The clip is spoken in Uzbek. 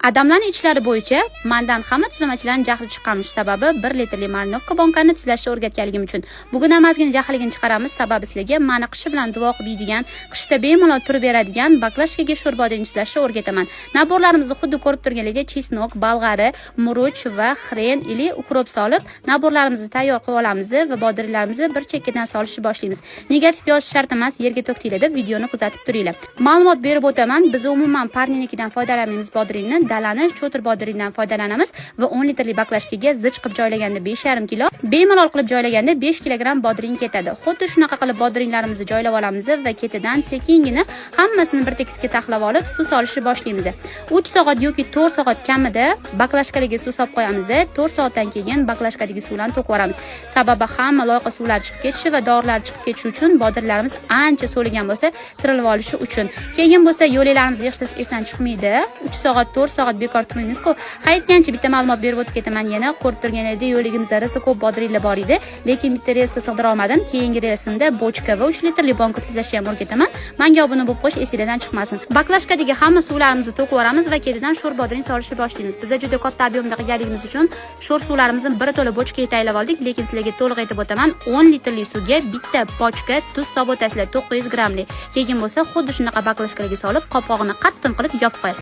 Adamlarni ichishlari bo'yicha mandan hamma tuzlamachilarni jahli chiqqanmish, sababi 1 litrli маринованный bonkani tuzlashni o'rgatganligim uchun. Bugun ham ozgina jahligini chiqaramiz, sababi sizlarga mani qishi bilan duo qilib yeydigan, qishda bemalol turib beradigan баклажка ga sho'r bodring tuzlashni o'rgataman. Набор larimizni xuddi ko'rib turganlaridek чеснок, bolg'ari, murch va хрен или укроп solib, набор larimizni tayyor qilib olamiz va bodringlarimizni bir chekkadan solishni boshlaymiz. Negativ yozish shart emas, yerga to'kdinglar deb videoni kuzatib turinglar. Ma'lumot berib o'taman, biz umuman парни nikidan foydalanmaymiz bodringni, dalani cho'tir bodringdan foydalanamiz va 10 litrli баклажка ga zich qilib joylaganda 5,5 kilo, bemalol qilib joylaganda 5 kilogramm bodring ketadi. Xuddi shunaqa qilib bodringlarimizni joylab olamiz va ketidan sekingina hammasini bir tekisga taxlab olib, suv solishni boshlaymiz. 3 soat yoki 4 soat kamida баклажка larga suv solib qo'yamiz. 4 soatdan keyin баклажка dagi suvlarni to'kib yuboramiz. Sababi hamma loyqa suvlar chiqib ketishi va dorilar chiqib ketishi uchun bodringlarimiz ancha so'ligan bo'lsa, tirilib olishi uchun. Keyin bo'lsa yo'laklarimizni yig'ishtirish esdan chiqmaydi. 3 soat, 4 soat bekor turmaymiz-ku. Haytgancha bitta ma'lumot berib o'tib ketaman yana. Ko'rib turganingizdek yo'ligimizda rosa ko'p bodringlar bor edi, lekin bitta relsga sig'dira olmadim. Keyingi relsimda bochka va 3 litrli bonka tuzlashni ham o'rgataman. Manga obuna bo'lib qo'yish esinglardan chiqmasin. Баклажка dagi hamma suvlarimizni to'kib yuboramiz va ketidan sho'r bodring solishni boshlaymiz. Biza juda katta объем da qilganligimiz uchun sho'r suvlarimizni bir to'la bochkaga tayyorlab oldik, lekin sizlarga to'liq aytib o'taman. 10 litrli suvga bitta pochka tuz solib o'tasizlar, 900 grammli. Keyin bo'lsa xuddi shunaqa баклажка larga solib, qopqog'ini qattiq qilib yopib qo'yasiz.